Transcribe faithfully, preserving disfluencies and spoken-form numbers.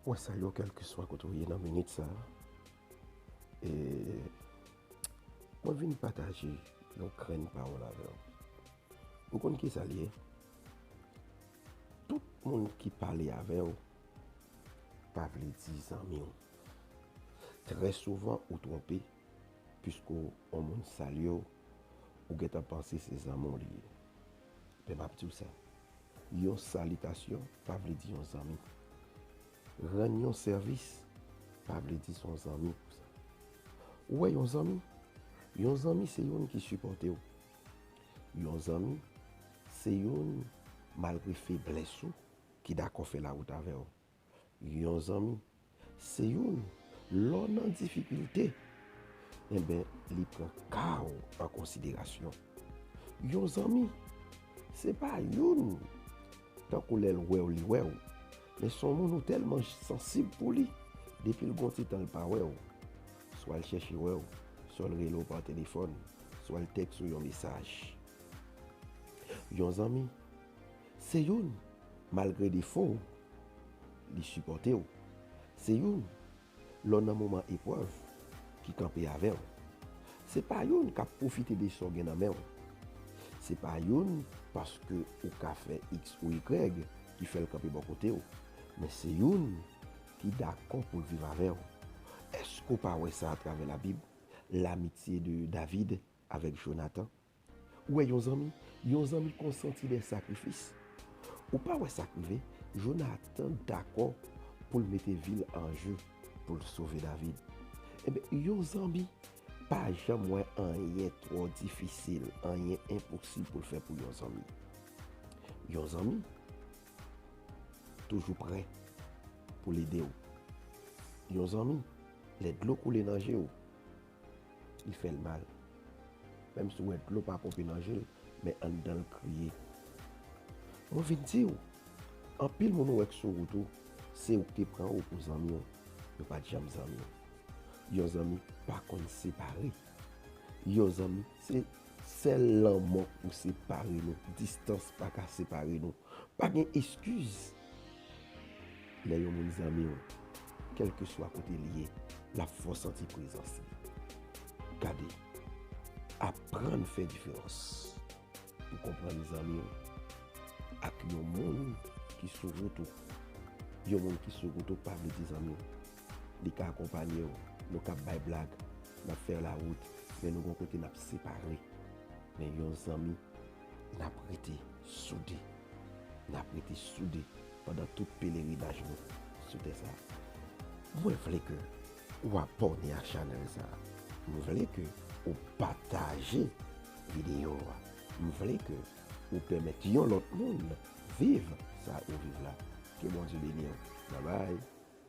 Mwen salye w kèlkeswa kote w ye nan minit sa a. E mwen vin pataje yon grenn pawòl avè w. Ou konn kisa l ye? Tout moun ki pale avè w pa vle di zanmi w. Trè souvan, ou twonpe, piske yon moun salye w, ou gentan panse se zanmi w li ye. Men m ap di w sa, yon salitasyon pa vle di yon zanmi. Rann yon sèvis pa vle di se yon zanmi pou sa. Ou wè yon zanmi? Yon zanmi se youn ki sipòte w. Yon zanmi se youn, malgre feblès ou, ki dakò fè lawout avè w. Yon zanmi se youn, lè w nan difikilte, enben, li pran ka w an konsiderasyon. Yon zanmi se pa youn, tankou lè l wè w, li wè w. Men se yon moun ou tèlman sansib pou li, depi l gon ti tan l pa wè w, swa l chèche wè w, swa l rele w pa telefòn, swa l tèks ou yon mesaj. Yon zanmi se youn, malgre defo w, li sipòte w. Se youn, lè w nan moman eprèv, ki kanpe avè w. Se pa youn k ap pwofite de sa w gen nan men w. Se pa youn paske ou ka fè X ou Y ki fè l kanpe bò kote w. Men se youn ki dakò pou l viv avè w. Èske w pa wè sa atravè Labib? Lamitye de David avèk Jonatan. Ou wè yon zanmi, yon zanmi konsanti dè sakrifis. Ou pa wè sa k rive? Jonatan dakò pou l mete vi l an je pou l sove David. Enben, yon zanmi pa janm wè anyen twò difisil, anyen enposib pou l fè pou yon zanmi. Yon zanmi toujou prè pou l ede w. Yon zanmi, lè dlo koule nan je w, li fè l mal. Menm si w wè dlo pa ponpe nan je l, men anndan l kriye. Mwen vin di w, anpil moun ou wè k sou wout ou, se ou k te pran yo pou zanmi w, yo pa t janm zanmi w. Yon zanmi pa konn separe. Yon zanmi, se sèl lanmò k pou separe nou. Distans pa ka separe nou. Pa gen eskiz. Lè yon moun zanmi w, kèlkeswa kote l ye, l ap fè w santi prezans li. Gade, aprann fè diferans pou konprann zanmi w ak yon moun ki sou wout ou. Yon moun ki sou wout ou pa vle di zanmi w. Li ka akonpanye w, nou ka bay blag, n ap fè lawout, men nou gon kote n ap separe. Men yon zanmi, n ap rete soude. N ap rete soude pandan tout pelerinaj nou sou tè sa a. Mwen vle ke ou abòne a chanèl sa a. Mwen vle ke ou pataje videyo a. Mwen vle ke ou pèmèt yon lòt moun viv sa ou viv la. Ke Bondye beni w. Babay.